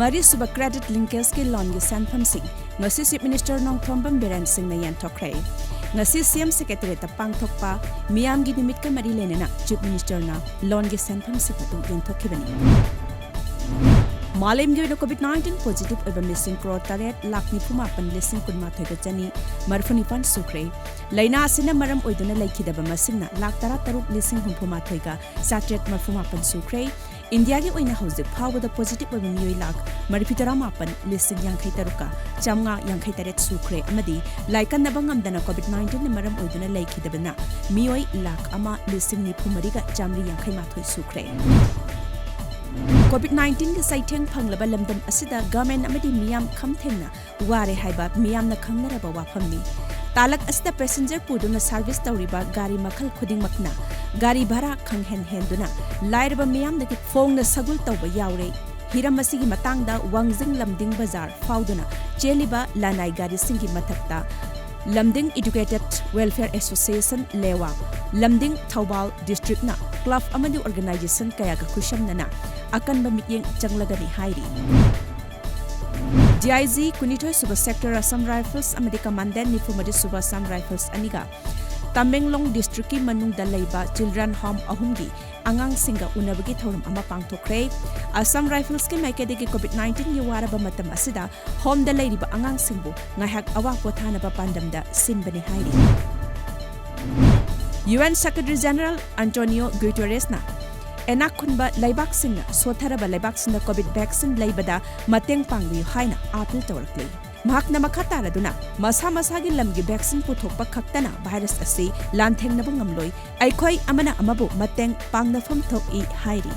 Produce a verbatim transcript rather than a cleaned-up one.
ꯃꯔꯤꯁꯨꯕ credit linkageꯀꯤ loanꯒꯤ ꯁꯦꯟꯐꯝꯁꯤꯡ ꯉꯁꯤ Chief Minister Nongthombam Biren ꯁꯤꯡꯅ ꯌꯦꯟꯊꯣꯛꯈ꯭ꯔꯦ꯫ ꯉꯁꯤ C M Secretariatꯇ ꯄꯥꯡꯊꯣꯛꯄ ꯃꯤꯌꯥꯝꯒꯤ ꯅꯨꯃꯤꯠꯀ ꯃꯔꯤ ꯂꯩꯅꯅ Chief Ministerꯅ loanꯒꯤ ꯁꯦꯟꯐꯝꯁꯤꯡ ꯑꯗꯨ ꯌꯦꯟꯊꯣꯛꯈꯤꯕꯅꯤ꯫ ꯃꯥꯂꯦꯝꯒꯤ ꯑꯣꯏꯅ COVID nineteen positive ꯑꯣꯏꯕ ꯃꯤꯁꯤꯡ crore ꯇꯔꯦꯠ ꯂꯥꯈ ꯅꯤꯐꯨ ꯃꯥꯄꯟ ꯂꯤꯁꯤꯡ ꯀꯨꯟꯃꯥꯊꯣꯏꯒ ꯆꯅꯤ ꯃꯔꯤꯐꯨ ꯅꯤꯄꯥꯟ ꯁꯨꯈ꯭ꯔꯦ꯫ ꯂꯥꯏꯅꯥ ꯑꯁꯤꯅ ꯃꯔꯝ ꯑꯣꯏꯗꯨꯅ ꯂꯩꯈꯤꯗꯕ ꯃꯁꯤꯡꯅ ꯂꯥꯈ ꯇꯔꯥ ꯇꯔꯨꯛ ꯂꯤꯁꯤꯡ ꯍꯨꯝꯐꯨ ꯃꯥꯊꯣꯏꯒ ꯆꯥꯇ꯭ꯔꯦꯠ ꯃꯔꯤꯐꯨ ꯃꯥꯄꯟ ꯁꯨꯈ꯭ꯔꯦ꯫ ꯏꯟꯗꯤꯌꯥꯒꯤ ꯑꯣꯏꯅ ꯍꯧꯖꯤꯛ ꯐꯥꯎꯕꯗ positive ꯑꯣꯏꯕ ꯃꯤꯑꯣꯏ ꯂꯥꯈ ꯃꯔꯤꯐꯨ ꯇꯔꯥ ꯃꯥꯄꯟ ꯂꯤꯁꯤꯡ ꯌꯥꯡꯈꯩ ꯇꯔꯨꯛꯀ ꯆꯥꯝꯃꯉꯥ ꯌꯥꯡꯈꯩ ꯇꯔꯦꯠ ꯁꯨꯈ꯭ꯔꯦ ꯑꯃꯗꯤ ꯂꯥꯏꯀꯠꯅꯕ ꯉꯝꯗꯅ COVID nineteenꯅ ꯃꯔꯝ ꯑꯣꯏꯗꯨꯅ ꯂꯩꯈꯤꯗꯕꯅ ꯃꯤꯑꯣꯏ ꯂꯥꯈ ꯑꯃ ꯂꯤꯁꯤꯡ ꯅꯤꯐꯨ ꯃꯔꯤꯒ ꯆꯥꯝꯃꯔꯤ ꯌꯥꯡꯈꯩ ꯃꯥꯊꯣꯏ ꯁꯨꯈ꯭ꯔꯦ꯫ COVID nineteenꯒꯤ ꯆꯩꯊꯦꯡ ꯐꯪꯂꯕ ꯂꯝꯗꯝ ꯑꯁꯤꯗ government ꯑꯃꯗꯤ ꯃꯤꯌꯥꯝ ꯈꯝ ꯊꯦꯡꯅ ꯋꯥꯔꯦ ꯍꯥꯏꯕ ꯃꯤꯌꯥꯝꯅ ꯈꯪꯅꯔꯕ ꯋꯥꯐꯝꯅꯤ꯫ ꯇꯥꯂꯛ ꯑꯁꯤꯗ passenger ꯄꯨꯗꯨꯅ service ꯇꯧꯔꯤꯕ ꯒꯥꯔꯤ ꯃꯈꯜ ꯈꯨꯗꯤꯡꯃꯛꯅ ꯒꯥꯔꯤ ꯚꯔꯥ ꯈꯪꯍꯦꯟ ꯍꯦꯟꯗꯨꯅ ꯂꯥꯏꯔꯕ ꯃꯤꯌꯥꯝꯗꯒꯤ ꯐꯣꯡꯅ ꯁꯒꯨꯜ ꯇꯧꯕ ꯌꯥꯎꯔꯦ꯫ ꯍꯤꯔꯝ ꯑꯁꯤꯒꯤ ꯃꯇꯥꯡꯗ ꯋꯥꯡꯖꯤꯡ ꯂꯝꯗꯤꯡ ꯕꯖꯥꯔ ꯐꯥꯎꯗꯨꯅ ꯆꯦꯜꯂꯤꯕ ꯂꯅꯥꯏ ꯒꯥꯔꯤꯁꯤꯡꯒꯤ ꯃꯊꯛꯇ ꯂꯝꯗꯤꯡ Educated Welfare Association ꯂꯦꯋꯥ, ꯂꯝꯗꯤꯡ ꯊꯧꯕꯥꯜ districtꯅ club ꯑꯃꯗꯤ organization ꯀꯌꯥꯒ ꯈꯨꯠꯁꯝꯅꯅ ꯑꯀꯟꯕ ꯃꯤꯠꯌꯦꯡ ꯆꯪꯂꯒꯅꯤ ꯍꯥꯏꯔꯤ꯫ D I G ꯀꯨꯟꯅꯤꯊꯣꯏ ꯁꯨꯕ sector Assam Rifles ꯑꯃꯗꯤ Commandant ꯅꯤꯐꯨ ꯃꯔꯤ ꯁꯨꯕ Assam Rifles ꯑꯅꯤꯒ ꯇꯃꯦꯡꯂꯣꯡ districtꯀꯤ ꯃꯅꯨꯡꯗ ꯂꯩꯕ children home ꯑꯍꯨꯝꯒꯤ ꯑꯉꯥꯡꯁꯤꯡꯒ ꯎꯅꯕꯒꯤ ꯊꯧꯔꯝ ꯑꯃ ꯄꯥꯡꯊꯣꯛꯈ꯭ꯔꯦ꯫ Assam Riflesꯀꯤ ꯃꯥꯏꯀꯩꯗꯒꯤ COVID nineteenꯒꯤ ꯋꯥꯔꯕ ꯃꯇꯝ ꯑꯁꯤꯗ homeꯗ ꯂꯩꯔꯤꯕ ꯑꯉꯥꯡꯁꯤꯡꯕꯨ ꯉꯥꯏꯍꯥꯛ ꯑꯋꯥ ꯄꯣꯊꯥꯅꯕ ꯄꯥꯟꯗꯝꯗ ꯁꯤꯟꯕꯅꯤ ꯍꯥꯏꯔꯤ꯫ U N Secretary General Antonio Guterresꯅ ꯏꯅꯥꯛ ꯈꯨꯟꯕ ꯂꯩꯕꯥꯛꯁꯤꯡꯅ ꯁꯣꯠꯊꯔꯕ ꯂꯩꯕꯥꯛꯁꯤꯡꯗ COVID vaccine ꯂꯩꯕꯗ ꯃꯇꯦꯡ ꯄꯥꯡꯕꯤꯌꯨ ꯍꯥꯏꯅ appeal ꯇꯧꯔꯛꯂꯤ꯫ ꯃꯍꯥꯛꯅ ꯃꯈꯥ ꯇꯥꯔꯗꯨꯅ ꯃꯁꯥ ꯃꯁꯥꯒꯤ ꯂꯝꯒꯤ vaccine ꯄꯨꯊꯣꯛꯄ ꯈꯛꯇꯅ virus ꯑꯁꯤ ꯂꯥꯟꯊꯦꯡꯅꯕ ꯉꯝꯂꯣꯏ, ꯑꯩꯈꯣꯏ ꯑꯃꯅ ꯑꯃꯕꯨ ꯃꯇꯦꯡ ꯄꯥꯡꯅꯐꯝ ꯊꯣꯛꯏ ꯍꯥꯏꯔꯤ꯫